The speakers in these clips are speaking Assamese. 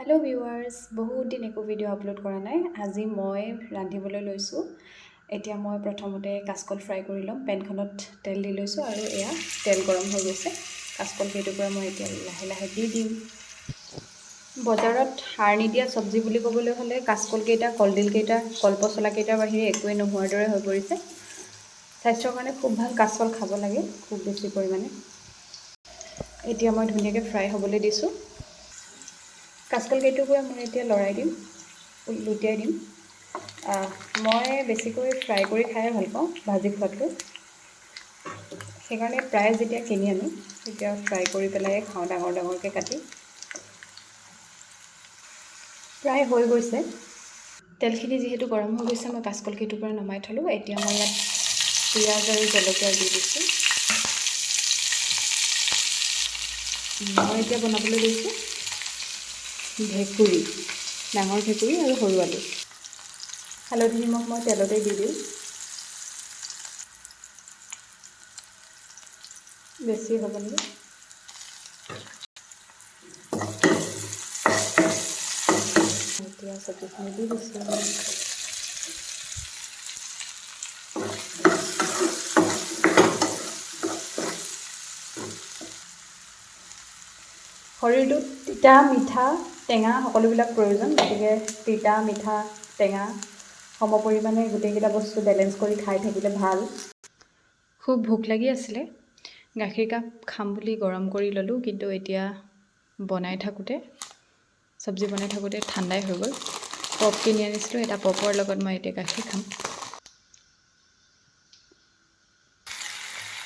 হেল্ল' ভিউৱাৰ্ছ, বহুত দিন একো ভিডিঅ' আপলোড কৰা নাই। আজি মই ৰান্ধিবলৈ লৈছোঁ। এতিয়া মই প্ৰথমতে কাচকল ফ্ৰাই কৰি ল'ম। পেনখনত তেল দি লৈছোঁ আৰু এয়া তেল গৰম হৈ গৈছে। কাচকল কেইটুকুৰা মই এতিয়া লাহে লাহে দি দিম। বজাৰত সাৰ নিদিয়া চব্জি বুলি ক'বলৈ হ'লে কাচকলকেইটা, কলডিলকেইটা, কলপচলাকেইটাৰ বাহিৰে একোৱেই নোহোৱাৰ দৰে হৈ পৰিছে। স্বাস্থ্যৰ কাৰণে খুব ভাল, কাচকল খাব লাগে খুব বেছি পৰিমাণে। এতিয়া মই ধুনীয়াকৈ ফ্ৰাই হ'বলৈ দিছোঁ। কাচকল কেইটুকুৰা মই এতিয়া লৰাই দিম, লুটিয়াই দিম। মই বেছিকৈ ফ্ৰাই কৰি খাই ভাল পাওঁ ভাজি খোৱাতকৈ, সেইকাৰণে প্ৰায় যেতিয়া কিনি আনো তেতিয়া ফ্ৰাই কৰি পেলাই খাওঁ, ডাঙৰ ডাঙৰকৈ কাটি। প্ৰায় হৈ গৈছে। তেলখিনি যিহেতু গৰম হৈ গৈছে, মই কাচকল কেইটুকুৰা নমাই থ'লোঁ। এতিয়া মই ইয়াত পিঁয়াজ আৰু জলকীয়া দি দিছোঁ। মই এতিয়া বনাবলৈ লৈছোঁ ভেকুৰী, ডাঙৰ ভেকুৰী আৰু সৰু আলু। হালধি নিমখ মই তেলতে দি দিওঁ, বেছি হ'ব নেকি। এতিয়া চব্জিখিনি দি দিছোঁ। শৰীৰটোত তিতা, মিঠা, টেঙা সকলোবিলাক প্ৰয়োজন, গতিকে তিতা, মিঠা, টেঙা সম পৰিমাণে গোটেইকেইটা বস্তু বেলেঞ্চ কৰি খাই থাকিলে ভাল। খুব ভোক লাগি আছিলে, গাখীৰ কাপ খাম বুলি গৰম কৰি ল'লোঁ, কিন্তু এতিয়া বনাই থাকোঁতে, চব্জি বনাই থাকোঁতে ঠাণ্ডাই হৈ গ'ল। পপ কিনি আনিছিলোঁ, এটা পপৰ লগত মই এতিয়া গাখীৰ খাম।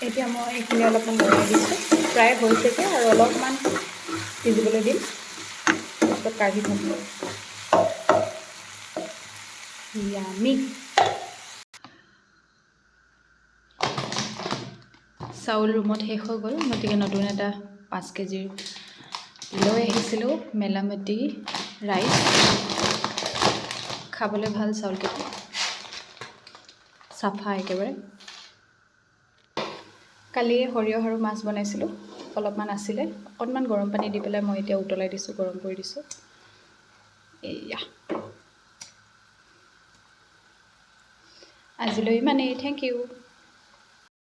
এতিয়া মই এইখিনি অলপমান লৰাই দিছোঁ, প্ৰায় হৈছেগৈ আৰু অলপমান সিজিবলৈ দিম, তাৰপিছত কাঢ়ি থ'ম। য়ামি। চাউল ৰুমত শেষ হৈ গ'ল, গতিকে নতুন এটা 5 কেজিৰ লৈ আহিছিলোঁ মেলামেটি ৰাইচ। খাবলৈ ভাল চাউলকেইটা, চাফা একেবাৰে। কালিয়ে সৰিয়হ আৰু মাছ বনাইছিলোঁ, অলপমান আছিলে, অকণমান গৰম পানী দি পেলাই মই এতিয়া উতলাই দিছোঁ, গৰম কৰি দিছোঁ। এয়া আজিলৈ ইমানেই, thank U.